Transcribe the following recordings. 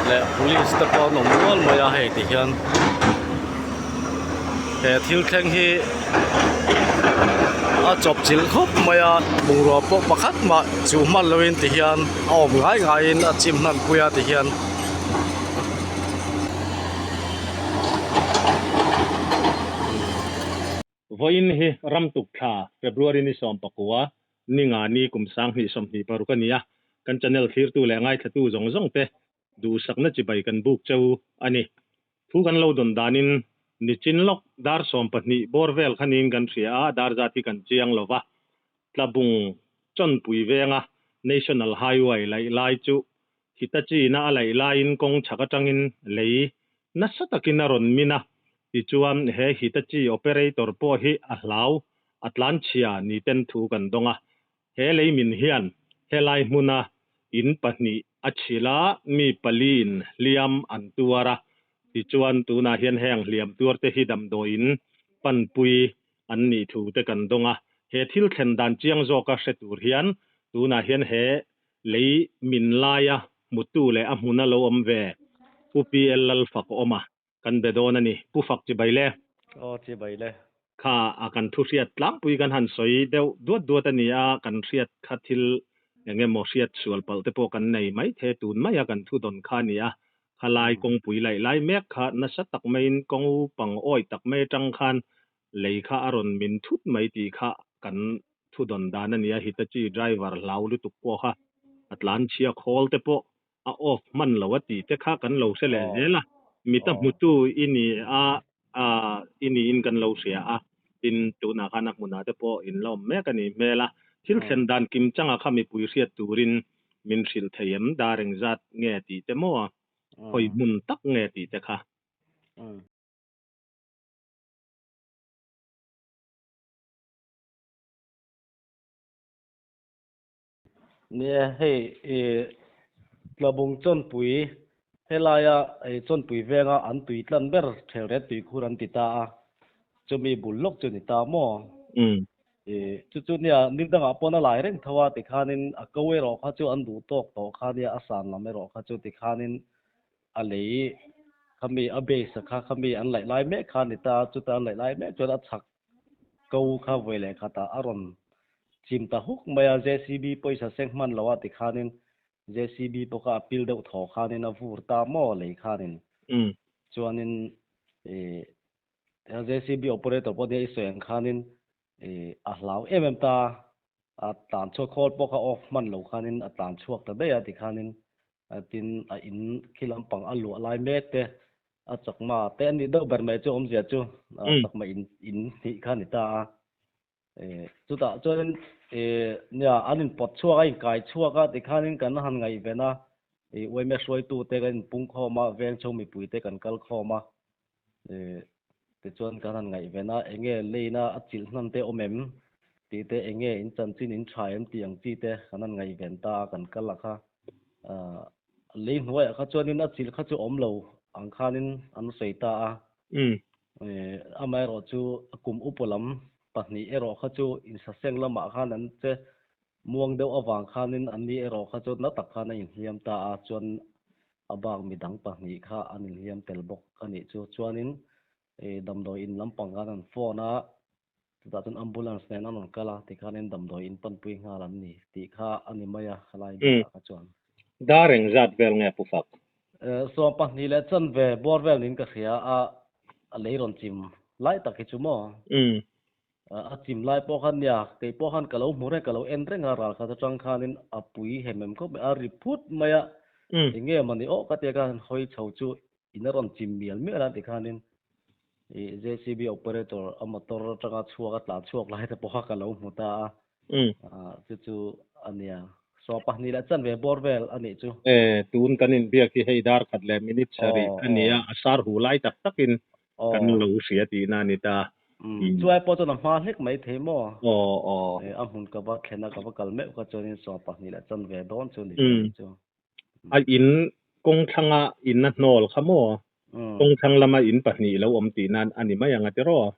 Leh police te pawh an awm nual mai a hei ti hian he thil thleng hi a chawp chilh khawp mai a bungrua pawh pakhat mah chu hman lo in ti hian a awm ngai ngai in a chim hnan pui a ti hian. Vawiin hi Ramtuk thla, February ni 19, ni nga ni kum 2026 a ni a, kan channel thlirtu leh ngaithlatu zawng zawng te duhsakna chibai kan buk cheu a ni. Thu kan lo dawn danin nichin lawk dar 12 bawr vel kha niin kan hria a, dar zat hi kan chiang lo va, Tlabung Chawnpui venga National Highway laih lai chu Hitachi-na a laih laiin kawng chhak atangin lei nasa takin a rawn min a, tichuan he Hitachi operator pawh hi a hlau, a tlanchhia ni ten thu kan dawng a. He lei min hian helai hmuna in pahnih a chhil a, mi paliin hliam an tuar a, tichuan tunah hian heng hliam tuarte hi damdawiin panpui an nih thu te kan dawng a. He thil thlen dan chiang zawka hre tur hian tunah hian he Lei min laia hmutu leh a hmuna lo awm ve Pu PL Lalfak awm a, kan be dawn a ni. Pu Fak chibai le. Aw chibai le. Kha a kan thu hriat tlangpui kan han sawi deuh duat duat a ni a, kan hriat kha thil eng emaw hriat sual palh te pawh kan nei mai the tun maia kan thu dawn kha a ni a. Khalai kawngpui laih lai mek kha nasa tak maiin kawng pang awi tak mai atang khan lei kha a rawn min thut mai tih kha kan thu dawn dan a nia, Hitachi driver hlau lutuk pawh kha a tlan chhia khawl te pawh a off hman lo a tih te kha kan lo hre leh zel a, mit a hmutu i ni a i niin kan lo hria a, tin tunah khan a hmunah te pawh in la awm mek a nih hmel a, thil thlen dan kim changa kha mipui hriat turin min hrilh thei em, dar engzat nge tih te maw, khawi hmun tak nge tih te kha. Nia hei i Tlabung Chawnpui helaia i Chawnpui venga an tui tlan ber Thelret tuikhur an ti ta a, chumi bul lawk chu ni ta maw? I chu chu nia ni dangah pawn a lai reng tho a tikhanin a ko erawh kha chu an duh tawk tawh kha nia a san lam erawh kha chu tikhanin a lei khami a base a kha khami an laih lai mek kha a ni ta a, chuta an laih lai mek chuan a chhak ko kha vawi leh khatah a rawn chim ta huk mai a, JCB pawisa seng hman lo a tikhanin JCB pawh kha a pil deuh thaw khanin a vur ta maw lei khanin chuanin ih JCB operator pawh nia i sawi ang khanin ih a hlau em em ta a, a tlan chhuak khawl pawh kha off hman lo khanin a tlan chhuak ta daih a tikhanin Tin, a in khi lampang a luah lai mek te, a chakma te a nih deuh ber mai chu awmzia chu chakma in in hnih kha a ni ta a. Chutah chuanin nia an inpawt chhuak a, inkai chhuak a tikhanin kan han ngaihven a, uaime hruaitute kan inpungkhawm a, vengchhung mipuite kan kal khawm a. Tichuan kan han ngaihven a, enge leina a chilh hnan te awm em tih te, enge in chanchin in tha em tih ang chi te kan han ngaihven ta a, kan kal a kha. Lei hnuaiah kha chuanin a chilh kha chu awm lo ang khanin an sawi ta a. Amaherawh chu kum upa lam pahnih erawh kha chu insaseng lamah khan an che muang deuh avang khanin an ni erawh kha chu na tak khan a inhliam ta a, chuan A bak midang pahnih kha an inhliam tel bawk a nih chu. Chuanin damdawi in lampang khan an phone a, chutah chuan ambulance nen an rawn kal a, tikhanin damdawi in panpui nghal an ni tih kha a ni mai a, khalai bulah kha chuan. Dar engzat vel nge Pu Fak? 12 leh chanve bawr vel niin ka hria a, a lei rawn chim lai tak hi chu maw? A chim lai pawh khan nia, kei pawh khan ka lo hmu reng, ka lo en reng a, ral khat atang khanin a pui hem em khawp mai, a ri phut mai a, eng nge mawni aw ka tia khan hawi chho chu in a rawn chim mial mial a tikhanin i JCB operator a motor atanga chhuak a tlan chhuak lai te pawh kha ka lo hmu ta a, chu chu a nia, 12 leh chanve bawr vel a nih chu. E, tun kan inbiak hi hei dar khat leh minute sarih a nia, a sar hu lai tak takin kan lo hria tihna a ni ta. Chuai pawh chuan a hma hlek mai thei maw? Aw aw. A hmun ka va thlen a, ka va kal meuh kha chuanin 12 leh chanve dawn chu ni chu. A in kawng thlanga in a hnawl kha maw? Kawng thlang lama in pahnih lo awm tihna a ni mai ang a tiraw?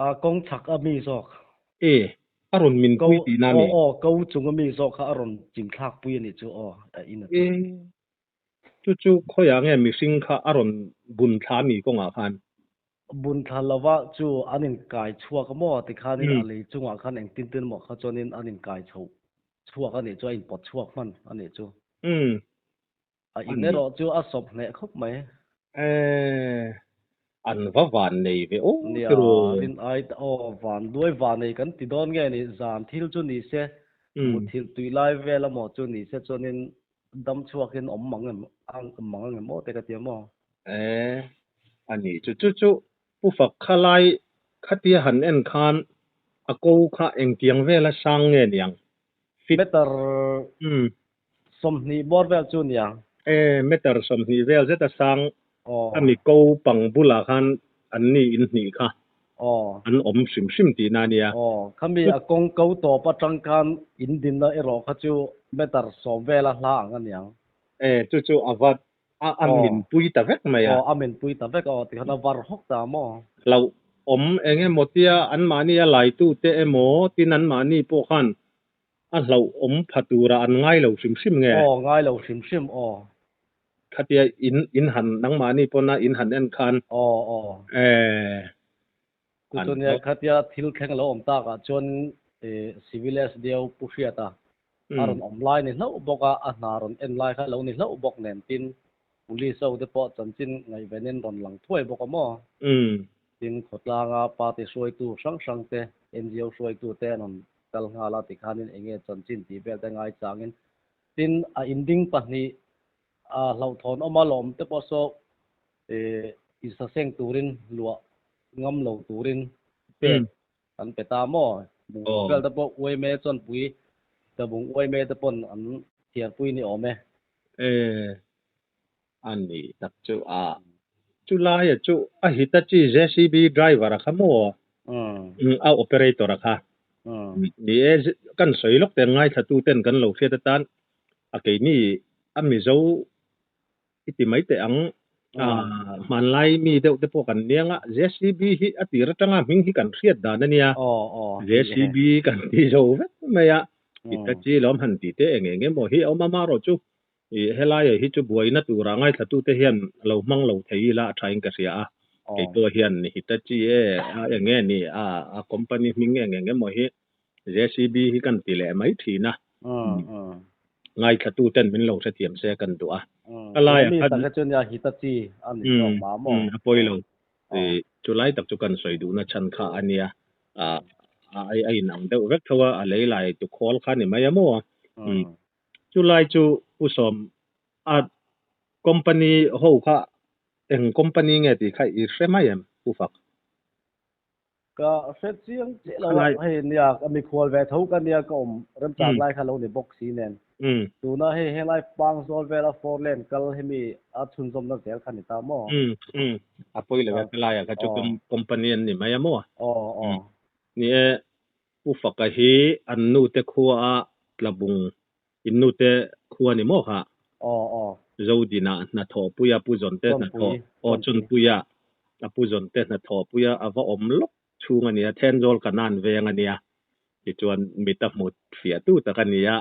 A kawng chhak a mi zawk. E, a rawn min pui tihna a ni. Aw aw, ko chung a mi zawk kha a rawn chim thlak pui a nih chu aw, a in a chu. E. Chu chu khawiah nge mihring kha a rawn bun thla mi kawngah khan? Bun thla lova chu an inkai chhuak a maw? Tikhanin a lei chungah khan engtin tin maw kha chuanin an inkai chho chhuak a nih chu, a inpawt chhuak hman a nih chu. A in erawh chu a sawp hneh khawp mai. E, an va van nei ve aw Nia, tiraw. rin ai aw van duai van nei kan ti dawn nge ni, zan thil chu ni se, muthilh tui lai vel amaw chu ni se chuanin dam chhuakin awm mang em mang ang em aw te ka ti a maw. E, a ni chu chu chu Pu Fak kha lai khatia han en khan a ko kha engtiang vela sang nge niang? Fit. Meter 20 bawr vel chu niang. E, meter 20 vel zeta sang a mi ko pang bulah khan an ni in hnih kha an awm hrim hrim tihna a nia. Aw, khami a kawng ko tawp atang khan in dinna erawh kha chu meter 10 vela hla ang a niang. E, chu chu a va A a min pui ta vek mai a. Aw, a min pui ta vek aw, tikhan a var hawk ta maw? Hlauh awm eng emaw tia anmahni a laitute emaw tin anmahni pawh khan a hlauh awm pha tura an ngai lo hrim hrim nge? Aw, ngai lo hrim hrim aw. Khatia in in han nangmahni pawna in han en khan. Aw, aw. Eh. Chu chu nia khatia thil thleng lo awm takah chuan Civil SDO Pu Hriata a rawn awm lai ni hlauh bawk a, a hna rawn en lai kha lo ni hlauh bawk nen tin Police ho te pawh chanchin ngaihvenin rawn lang thuai bawk a maw? Tin khawtlanga party hruaitu hrang hrang te, NGO hruaitu te an rawn kal nghal a tikhanin eng nge chanchin tih vel te ngaichangin tin a inding pahnih a hlauhthawn awm a lawm te pawh saw insaseng turin luah ngam lo turin pek an pe ta maw? Bungrua vel te pawh uaime chuan pui tlabung uaime te pawn an thiarpui ni awm e. E, a ni tak chu a. Chu laia chu a Hitachi JCB driver a kha maw? A operator a kha. Ni e, kan sawi lawk te ngaithlatu ten kan lo hriat atan a keini a Mizo I ti mai teh ang. Hmanlai mi deuh te pawh kan niang a, JCB hi a tir atanga hming hi kan hriat dan a nia. JCB kan ti zo vek mai a, Hitachi lawm han tih te eng eng emaw hi a awm a, amaherawh chu helai hi chu buaina tura ngaithlatute hian lo hmang lo thei ila a thain ka hria a. Kei pawh hian Hitachi e a eng nge ni a company hming eng eng emaw hi JCB hi kan ti leh mai thin a. Ngaithlatu ten min lo hrethiam se kan duh a. Ka lai a khan. Chu nia Hitachi a ni zawk mah maw? A pawi lo. Chu lai tak chu kan sawi duhna chhan kha a nia. A inang deuh vek tho a, a lei lai tu khawl kha ni mai a maw? Chu lai chu Pu Sawm a company ho kha eng company nge tih kha i hre mai em Pu Fak? Ka hre chiang chiah lo a, hei nia ka mikhual ve tho ka nia ka awm remchang lai kha lo ni bawk si nen. Tuna hei helai Pangzawl vela four lane kal hemi a chhunzawmna zel kha ni ta maw? A pawi lo e, helaiah kha chu company an ni mai a maw? Ni e, Pu Faka hi an nute khua a Tlabung in nute khua ni maw kha? Zodina hnathawhpuia Pu Zawnte hnathawh aw Chunpuia a Pu Zawnte hnathawhpuia a va awm lawk chhung a nia, Thenzawl Kanan veng a nia, tichuan mit a hmu fiahtu tak a nia,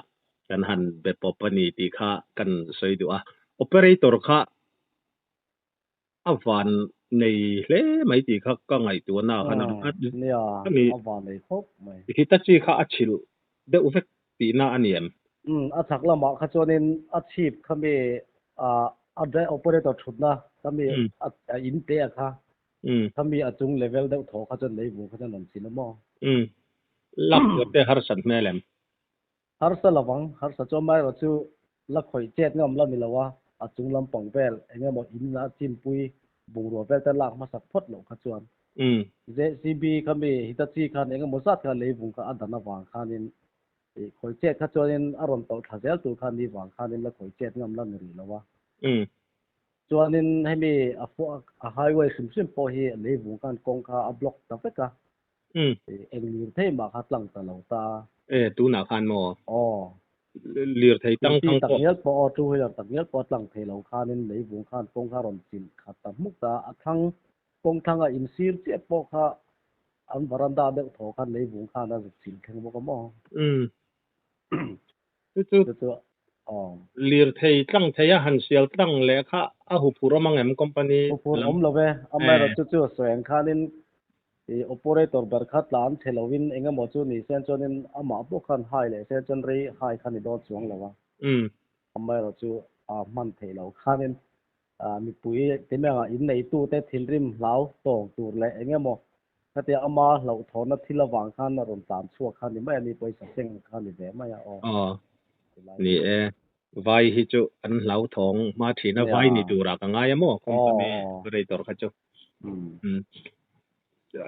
kan han be pawp a ni tih kha kan sawi duh a. Operator kha a van nei hle mai tih kha ka ngaihtuahna ah khan a Nia, a van nei khawp mai. Hitachi kha a chhilh deuh vek tihna a ni em? A chhak lamah kha chuanin a chhip kha mi a drive operator thutna kha mi a in te a kha kha mi a chung level deuh thaw kha chuan lei vung kha chuan rawn chhilh a maw? Lak tur te harsat hmel em? Harsa lovang, harsa chuan amaherawh chu la khawih chet ngam la ni lo a, a chung lampang vel eng emaw in a chinpui bungrua vel te lak hmasak phawt loh kha chuan JCB kha mi Hitachi khan eng emaw zat kha leivung kha a dan avang khanin ih khawih chet kha chuanin a rawn tawlh thla zel tur kha ni vang khanin la khawih chet ngam la ni rih lo a. Chuanin hemi a a highway hrim hrim pawh hi leivung khan kawng kha a block ta vek a, Eng lirthei mah kha tlang ta lo ta. E, tunah khan maw? Aw. Lirthei tang thang pawh. Takngial pawh aw, two wheeler takngial pawh a tlang thei lo khanin leivung khan kawng kha rawn chilh khat ta hmuk ta. A thlang kawng thlanga insir chiah pawh kha an varanda deuh thaw khan leivung khan a zuk chilh thleng bawk a maw? Umm. Chu chu. Chu chu Aw. Lirthei tlang theia han sial tlang leh kha a huphurh awm ang em company Huphurh lam? awm lo e. Amaherawhchu chu sawi ang khanin i operator ber kha tlan chhe lovin eng emaw chu ni sen chuanin amah pawh khan hai leh sen chuan rei hai kha ni dawn chuang lo a. Amaherawhchu a hman theih loh khanin mipui ti mai ang inneitute thinrim hlau tawng tur leh eng emaw khatia ama hlauhthawnna thil avang khan a rawn tlan chhuak kha ni mai a ni, pawisa seng kha ni ve mai a aw. Aw, ni e. Vai hi chu an hlauthawng hma thin a, vai ni turah ka ngai a maw company operator kha chu.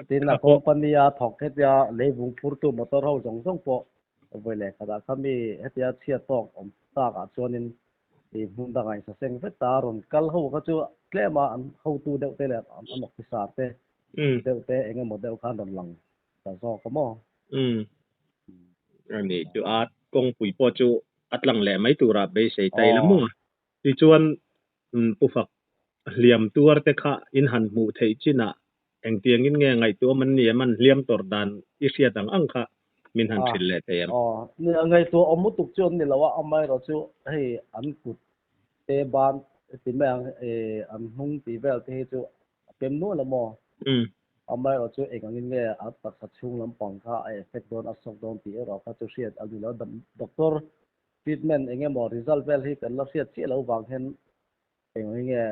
Tin a company a thawk hetia leivung phurtu motor ho zawng zawng pawh vawi leh khatah kha mi hetia chhiat tawk awm takah chuanin I hmun dangah in saseng vek ta a rawn kal ho kha chu tlem a an hotu deuh te leh an officer te deuh te eng emaw deuh khan rawn lang ta zawk a maw? Umm. A ni chu a kawngpui pawh chu a tlang leh mai turah beisei ta ila maw? Tichuan Pu Fak hliam tuar te kha in han hmuh theih chinah engtiangin nge ngaihtuah an ni em? An hliam tawrh dan i hriat ang ang kha min han hrilh leh thei em? Aw, ngaihtuah awm lutuk chu an ni lo a, amaherawh chu hei an kut te ban ti mai ang an hnung tih vel te hi chu a pem nual a maw? Amaherawh chu eng angin nge a taksa chhung lampang kha a effect dawn a sawk dawn tih erawh kha chu hriat a ni lo. Doctor treatment eng emaw result vel hi kan la hriat chiah lo vang hian eng nge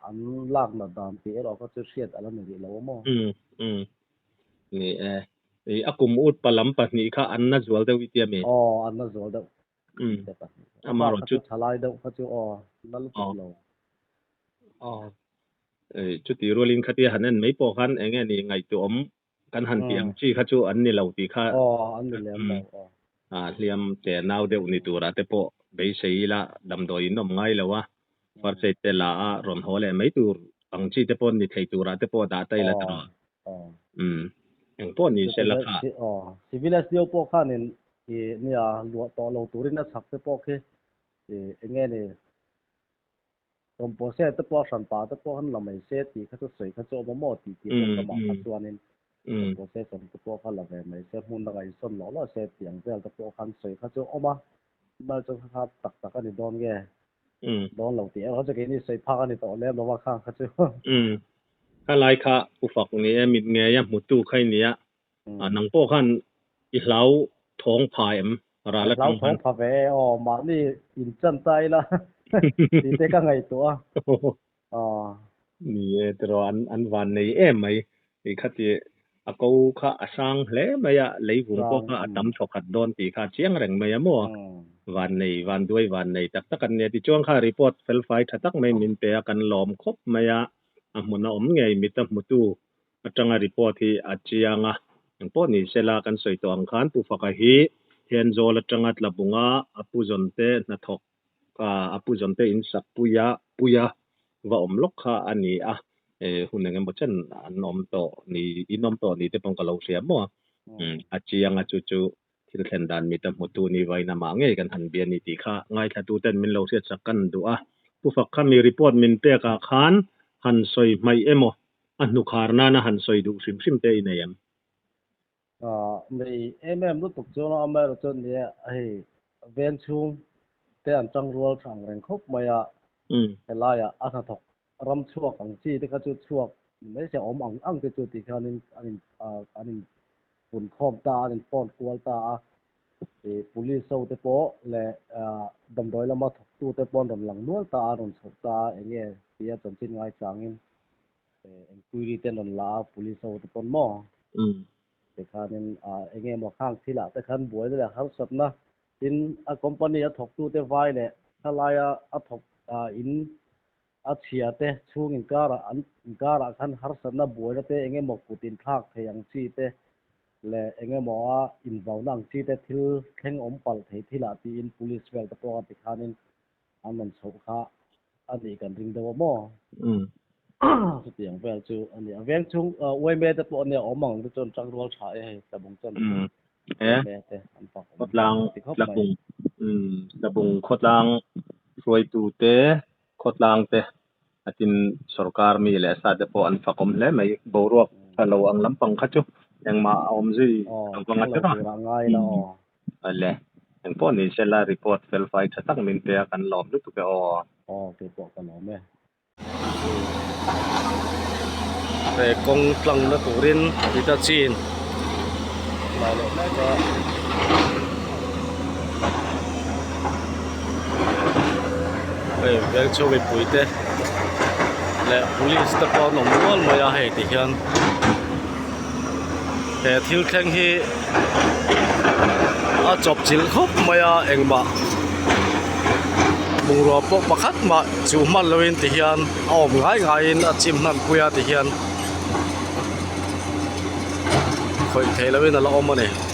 an lak nat dan tih erawh kha chu hriat a la ni rih lo a maw? Umm umm ni e. I a kum ut palam pahnih kha an na zual deuh i tia mi? Aw an na zual deuh Umm te pahnih. A ama bak rawh kha chu chu thalai deuh kha chu aw na lutuk Aw lo. Aw ei chuti rualin khatia han en mai pawh khan eng nge ni ngaihtuah awm kan han tih ang chi kha chu an ni lo tih kha Aw, an ni lem lo aw. Hliam te nau deuh ni turah te pawh beisei ila damdawi in awm ngai lo a, first aid te la a rawn haw leh mai tur ang chi te pawh ni thei turah te pawh dah ta ila ta rawh. Umm, eng pawh ni se la kha. Aw, civil SDO pawh khanin i nia luah tawh lo turin a chhak te pawh khi i eng nge ni Compose te pawh a hran pah te pawh han la mai se tih kha chu sawi kha chu awm a maw tih tih pawh ka mah kha chuanin composition te pawh kha la ve mai se hmun dangah insawn loh loh se tih ang vel te pawh khan sawi kha chu awm a, mal chu kha kha tak tak a ni dawn nge dawn lo tih erawh chu keini sawi phak a ni tawh lem lo a khang kha chu. Umm kha lai kha u fak ni e mit ngei a hmutu kha i nia nang pawh khan i hlau thawng pha em ral atang khan? Hlau thawng pha ve e aw mahni in chan ta ila tih te ka ngaihtuah a. Ni e tiraw an an van nei em mai i khati a ko kha a sang hle mai a leivung pawh kha a tam thawkhat dawn tih kha a chiang reng mai a maw van nei van duai van nei tak tak an nia tichuan kha report felfai tha tak mai min pe a kan lawm khawp mai a a hmun a awm ngei mit a hmutu atanga report hi a chiang a, engpawh ni sela kan sawi tawh ang khan Pu Faka hi Thenzawl atanga Tlabunga a pu zawnte hnathawk a pu zawnte in sak puia puia va awm lawk kha a ni a, hun eng emaw chen an awm tawh ni in awm tawh ni te pawh ka lo hria maw a, a chiang a chu chu thil thlen dan mita hmutu ni vain amah ngei kan han bia ni tih kha ngaithlatu ten min lo hriatsak kan duh a, Pu Fak kha mi report min pek ah khan han sawi hmaih emaw a hnukhar nana han sawi duh hrim hrim te i nei em? Nei em em lutuk chuan amaherawh chuan nia hei veng chhung te an tang rual tha ang reng khawp mai a, helaiah a hnathawk ram chhuak ang chi te kha chu chhuak ni mai se awm ang ang te chu tih khanin an in an in pun khawm ta a, an in phone kual ta a, ih police ho te pawh leh damdawi lama thawktu te pawh an rawn lang nual ta a, an rawn chhoh ta a, eng nge tia chanchin ngaichangin enquiry te an rawn la a police ho te pawn maw tikhanin eng nge maw khang thilah te khan buaina leh harsatna tin a company a thawktu te vai leh thalaia a thawk in a chhia te chhung inkarah an inkarah khan harsatna buaina te eng emaw kut inthlak thei ang chi te leh eng emaw a invauna ang chi te thil thleng awm palh thei thilah tiin police vel te pawh a tikhanin an rawn chhoh kha a nih kan ring deuh a maw? Chutiang vel chu a ni. A veng chhung uaime te pawh a nia awm ang te chuan tangrual tha e hei tlabung chuan uaime te an fak awm Khawtlang ti khawp mai. Tlabung Tlabung khawtlang hruaitu te khawtlang te atin sorkar mi leh sa te pawh an fak awm hle mai. Boruak tha lo ang lampang kha chu engmah a awm zui Aw lo vang a thleng lo tir a. tur ah ngai la aw. Awle. Engpawh ni sela report felfai tha tak min pe a kan lawm lutuk e aw. Aw keipawh ka lawm e. He kawng tlangna turin Hitachi in lai leh mek a. Hei vengchhung mipui te leh police te pawh an awm nual mai a hei ti hian he thil thleng hi a chawp chilh khawp mai a engmah bungrua pawh pakhat mah chu hman loin ti hian a awm ngai ngaiin a chim hnan pui a ti hian khawih theih loin a la awm a ni.